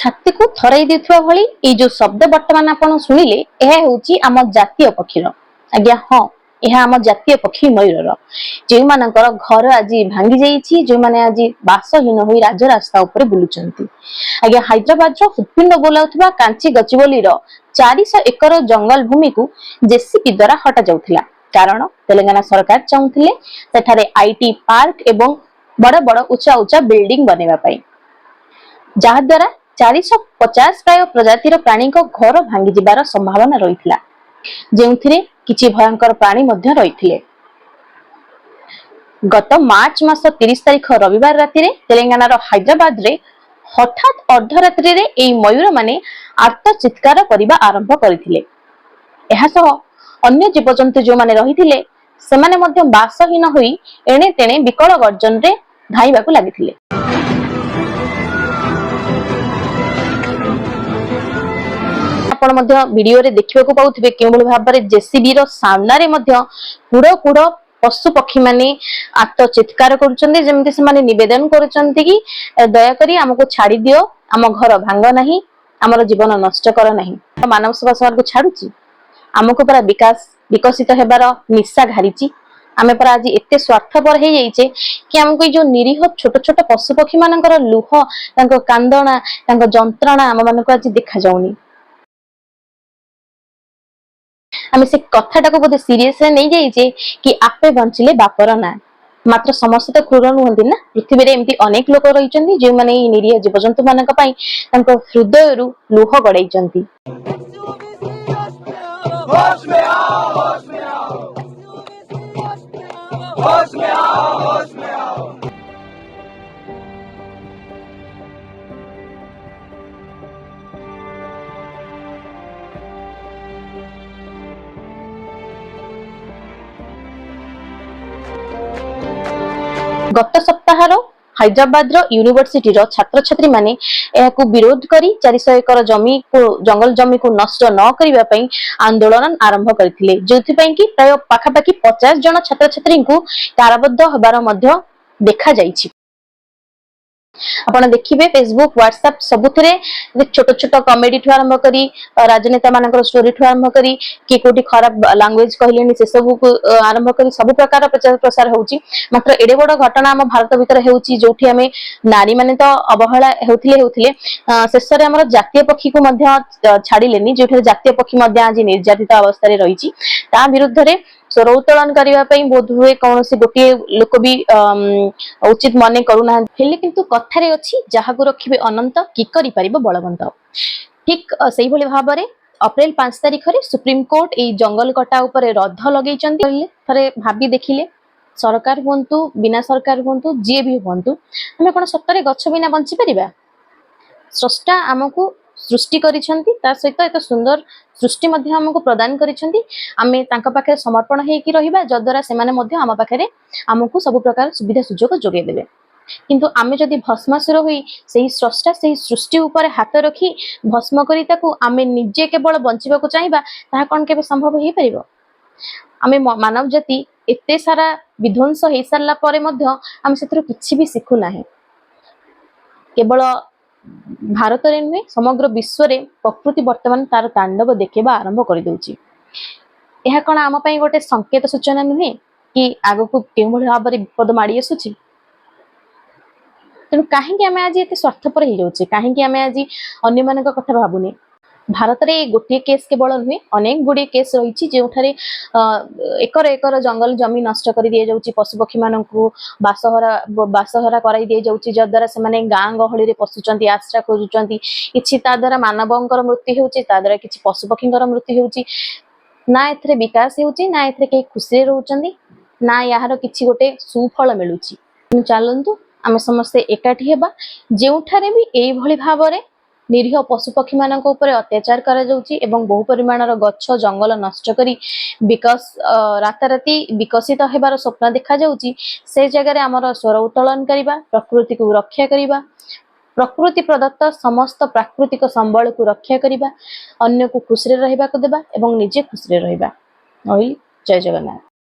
ଛାତିକୁ ଥରାଇ ଦେଉଥିବା ଭଳି ଏଇ ଯୋଉ ଶବ୍ଦ ବର୍ତ୍ତମାନ ଆପଣ ଶୁଣିଲେ, ଏହା ହେଉଛି ଆମ ଜାତୀୟ ପକ୍ଷୀର। ଆଜ୍ଞା ହଁ, ଏହା ଆମ ଜାତୀୟ ପକ୍ଷୀ ମୟୂରର, ଯେଉଁମାନଙ୍କର ଘର ଆଜି ଭାଙ୍ଗି ଯାଇଛି, ଯେଉଁମାନେ ଆଜି ବାସହୀନ ହୋଇ ରାଜରାସ୍ତା ଉପରେ ବୁଲୁଛନ୍ତି। ଆଜ୍ଞା, ହାଇଦ୍ରାବାଦର ହୃତ୍ପିଣ୍ଡ ବୋଲାଉଥିବା କାଞ୍ଚି ଗଚିବୋଲିର 400 ଏକର ଜଙ୍ଗଲ ଭୂମିକୁ ଜେସିବି ଦ୍ୱାରା ହଟାଯାଉଥିଲା, କାରଣ ତେଲେଙ୍ଗାନା ସରକାର ଚାହୁଁଥିଲେ ସେଠାରେ IT park ଏବଂ ବଡ ବଡ ଉଚ୍ଚା ଉଚ୍ଚା ବିଲ୍ଡିଂ ବନେଇବା ପାଇଁ, ଯାହାଦ୍ୱାରା 450 ପ୍ରାୟ ପ୍ରଜାତିର ପ୍ରାଣୀଙ୍କ ଘର ଭାଙ୍ଗିଯିବାର ସମ୍ଭାବନା ରହିଥିଲା, ଯେଉଁଥିରେ କିଛି ଭୟଙ୍କର ପ୍ରାଣୀ ମଧ୍ୟ ରହିଥିଲେ। ଗତ ମାର୍ଚ୍ଚ ମାସ 30 ତାରିଖ ରବିବାର ରାତିରେ ତେଲେଙ୍ଗାନାର ହାଇଦ୍ରାବାଦରେ ହଠାତ୍ ଅର୍ଦ୍ଧରାତ୍ରିରେ ଏଇ ମୟୂରମାନେ ଆର୍ତ୍ତ ଚିତ୍କାର କରିବା ଆରମ୍ଭ କରିଥିଲେ। ଏହା ସହ ଅନ୍ୟ ଜୀବଜନ୍ତୁ ଯେଉଁମାନେ ରହିଥିଲେ, ସେମାନେ ମଧ୍ୟ ବାସହୀନ ହୋଇ ଏଣେ ତେଣେ ବିକଳ ଗର୍ଜନରେ ଧାଇଁବାକୁ ଲାଗିଥିଲେ। ଆପଣ ମଧ୍ୟ ଭିଡିଓରେ ଦେଖିବାକୁ ପାଉଥିବେ, କେଉଁଭଳି ଭାବରେ ଜେସିବି ର ସାମ୍ନାରେ ମଧ୍ୟ କୁଢ କୁଢ ପଶୁ ପକ୍ଷୀ ମାନେ ଆର୍ତ୍ତ ଚିତ୍କାର କରୁଛନ୍ତି, ଯେମିତି ସେମାନେ ନିବେଦନ କରୁଛନ୍ତି କି ଦୟାକରି ଆମକୁ ଛାଡି ଦିଅ, ଆମ ଘର ଭାଙ୍ଗ ନାହିଁ, ଆମର ଜୀବନ ନଷ୍ଟ କର ନାହିଁ। ମାନବ ସେବା ସେମାନଙ୍କୁ ଛାଡୁଛି? ଆମକୁ ପରା ବିକାଶ ବିକଶିତ ହେବାର ନିଶା ଘାରିଛି। ଆମେ ପରା ଆଜି ଏତେ ସ୍ୱାର୍ଥପର ହେଇଯାଇଛେ କି ଆମକୁ ଏଇ ଯୋଉ ନିରୀହ ଛୋଟ ଛୋଟ ପଶୁ ପକ୍ଷୀ ମାନଙ୍କର ଲୁହ, ତାଙ୍କ କାନ୍ଦଣା, ତାଙ୍କ ଯନ୍ତ୍ରଣା ଆମ ମାନଙ୍କୁ ଆଜି ଦେଖାଯାଉନି। ଆମେ ସେ କଥାଟାକୁ ବୋଧେ ସିରିୟସରେ ନେଇଯାଇଛେ କି ଆପେ ବଞ୍ଚିଲେ ବାପର ନାଁ। ମାତ୍ର ସମସ୍ତେ ତ କ୍ରୂର ନୁହନ୍ତି ନା। ପୃଥିବୀରେ ଏମିତି ଅନେକ ଲୋକ ରହିଛନ୍ତି, ଯେଉଁମାନେ ଏଇ ନିରୀହ ଜୀବଜନ୍ତୁ ମାନଙ୍କ ପାଇଁ ତାଙ୍କ ହୃଦୟରୁ ଲୁହ ଗଡେଇଛନ୍ତି। होश में आओ, होश में आओ, होश में आओ, होश में आओ। ଗତ ସପ୍ତାହର ହାଇଦ୍ରାବାଦର ୟୁନିଭର୍ସିଟିର ଛାତ୍ରଛାତ୍ରୀମାନେ ଏହାକୁ ବିରୋଧ କରି 400 ଏକର ଜମିକୁ, ଜଙ୍ଗଲ ଜମିକୁ ନଷ୍ଟ ନ କରିବା ପାଇଁ ଆନ୍ଦୋଳନ ଆରମ୍ଭ କରିଥିଲେ, ଯେଉଁଥିପାଇଁ କି ପ୍ରାୟ ପାଖାପାଖି 50 ଜଣ ଛାତ୍ରଛାତ୍ରୀଙ୍କୁ କାରାବଦ୍ଧ ହେବାର ମଧ୍ୟ ଦେଖାଯାଇଛି। ଆପଣ ଦେଖିବେ, ଫେସବୁକ୍, ହ୍ୱାଟ୍ସଆପ ସବୁଥିରେ ଛୋଟ ଛୋଟ କମେଡି ଠୁ ଆରମ୍ଭ କରି, ରାଜନେତା ମାନଙ୍କର ଷ୍ଟୋରି ଠୁ ଆରମ୍ଭ କରି, କିଏ କୋଉଠି ଖରାପ ଲାଙ୍ଗୁଏଜ କହିଲେଣି, ସେସବୁକୁ ଆରମ୍ଭ କରି ସବୁ ପ୍ରକାର ପ୍ରଚାର ପ୍ରସାର ହଉଛି। ମାତ୍ର ଏଡେ ବଡ ଘଟଣା ଆମ ଭାରତ ଭିତରେ ହେଉଛି, ଯୋଉଠି ଆମେ ନାରୀ ମାନେ ତ ଅବହେଳା ହେଉଥିଲେ ହେଉଥିଲେ, ଶେଷରେ ଆମର ଜାତୀୟ ପକ୍ଷୀକୁ ମଧ୍ୟ ଛାଡିଲେନି, ଯୋଉଠାରେ ଜାତୀୟ ପକ୍ଷୀ ମଧ୍ୟ ଆଜି ନିର୍ଯାତିତ ଅବସ୍ଥାରେ ରହିଛି, ତା ବିରୁଦ୍ଧରେ ସ୍ୱର ଉତ୍ତୋଳନ କରିବା ପାଇଁ ବୋଧହୁଏ କୌଣସି ଗୋଟିଏ ଲୋକ ବି ଉଚିତ ମନେ କରୁନାହାନ୍ତି। ହେଲେ କିନ୍ତୁ କଥାରେ ଅଛି, ଯାହାକୁ ରଖିବେ ଅନନ୍ତ, କି କରିପାରିବ ବଳବନ୍ତ। ଠିକ ସେଇଭଳି ଭାବରେ ଅପ୍ରିଲ 5 ତାରିଖରେ ସୁପ୍ରିମକୋର୍ଟ ଏଇ ଜଙ୍ଗଲ କଟା ଉପରେ ରୋକ ଲଗେଇଛନ୍ତି। ଥରେ ଭାବି ଦେଖିଲେ, ସରକାର ହୁଅନ୍ତୁ, ବିନା ସରକାର ହୁଅନ୍ତୁ, ଯିଏ ବି ହୁଅନ୍ତୁ, ଆମେ କଣ ସତରେ ଗଛ ବିନା ବଞ୍ଚି ପାରିବା? ସ୍ରଷ୍ଟା ଆମକୁ ସୃଷ୍ଟି କରିଛନ୍ତି, ତା ସହିତ ଏକ ସୁନ୍ଦର ସୃଷ୍ଟି ମଧ୍ୟ ଆମକୁ ପ୍ରଦାନ କରିଛନ୍ତି। ଆମେ ତାଙ୍କ ପାଖରେ ସମର୍ପଣ ହେଇକି ରହିବା, ଯଦ୍ୱାରା ସେମାନେ ମଧ୍ୟ ଆମ ପାଖରେ ଆମକୁ ସବୁ ପ୍ରକାର ସୁବିଧା ସୁଯୋଗ ଯୋଗାଇ ଦେବେ। କିନ୍ତୁ ଆମେ ଯଦି ଭସ୍ମାସୁର ହୋଇ ସେହି ସ୍ରଷ୍ଟା, ସେହି ସୃଷ୍ଟି ଉପରେ ହାତ ରଖି ଭସ୍ମ କରି ତାକୁ ଆମେ ନିଜେ କେବଳ ବଞ୍ଚିବାକୁ ଚାହିଁବା, ତାହା କଣ କେବେ ସମ୍ଭବ ହେଇପାରିବ? ଆମେ ମାନବ ଜାତି ଏତେ ସାରା ବିଧ୍ୱଂସ ହେଇସାରିଲା ପରେ ମଧ୍ୟ ଆମେ ସେଥିରୁ କିଛି ବି ଶିଖୁନାହିଁ। କେବଳ ଭାରତରେ ନୁହେଁ, ସମଗ୍ର ବିଶ୍ୱରେ ପ୍ରକୃତି ବର୍ତ୍ତମାନ ତାର ତାଣ୍ଡବ ଦେଖେଇବା ଆରମ୍ଭ କରିଦେଉଛି। ଏହା କଣ ଆମ ପାଇଁ ଗୋଟେ ସଂକେତ ସୂଚନା ନୁହେଁ କି ଆଗକୁ କେଉଁଭଳି ଭାବରେ ବିପଦ ମାଡି ଆସୁଛି? ତେଣୁ କାହିଁକି ଆମେ ଆଜି ଏତେ ସ୍ୱାର୍ଥପର ହେଇଯାଉଛେ? କାହିଁକି ଆମେ ଆଜି ଅନ୍ୟମାନଙ୍କ କଥା ଭାବୁନେ? ଭାରତରେ ଏଇ ଗୋଟିଏ କେସ୍ କେବଳ ନୁହେଁ, ଅନେକ ଗୁଡ଼ିଏ କେସ୍ ରହିଛି, ଯେଉଁଠାରେ ଏକର ଏକର ଜଙ୍ଗଲ ଜମି ନଷ୍ଟ କରି ଦିଆଯାଉଛି, ପଶୁପକ୍ଷୀମାନଙ୍କୁ ବାସହରା ବାସହରା କରାଇ ଦିଆଯାଉଛି, ଯଦ୍ୱାରା ସେମାନେ ଗାଁ ଗହଳିରେ ପଶୁଛନ୍ତି, ଆଶ୍ରା ଖୋଜୁଛନ୍ତି। କିଛି ତା ଦ୍ୱାରା ମାନବଙ୍କର ମୃତ୍ୟୁ ହେଉଛି, ତା ଦ୍ୱାରା କିଛି ପଶୁପକ୍ଷୀଙ୍କର ମୃତ୍ୟୁ ହେଉଛି। ନା ଏଥିରେ ବିକାଶ ହେଉଛି, ନା ଏଥିରେ କେହି ଖୁସିରେ ରହୁଛନ୍ତି, ନା ଏହାର କିଛି ଗୋଟେ ସୁଫଳ ମିଳୁଛି। ତେଣୁ ଚାଲନ୍ତୁ, ଆମେ ସମସ୍ତେ ଏକାଠି ହେବା। ଯେଉଁଠାରେ ବି ଏଇଭଳି ଭାବରେ ନିରୀହ ପଶୁପକ୍ଷୀମାନଙ୍କ ଉପରେ ଅତ୍ୟାଚାର କରାଯାଉଛି ଏବଂ ବହୁ ପରିମାଣର ଗଛ ଜଙ୍ଗଲ ନଷ୍ଟ କରି ବିକାଶ, ରାତାରାତି ବିକଶିତ ହେବାର ସ୍ୱପ୍ନ ଦେଖାଯାଉଛି, ସେ ଜାଗାରେ ଆମର ସ୍ୱର ଉତ୍ତୋଳନ କରିବା, ପ୍ରକୃତିକୁ ରକ୍ଷା କରିବା, ପ୍ରକୃତି ପ୍ରଦତ୍ତ ସମସ୍ତ ପ୍ରାକୃତିକ ସମ୍ବଳକୁ ରକ୍ଷା କରିବା, ଅନ୍ୟକୁ ଖୁସିରେ ରହିବାକୁ ଦେବା ଏବଂ ନିଜେ ଖୁସିରେ ରହିବା। ରହିଲି, ଜୟ ଜଗନ୍ନାଥ।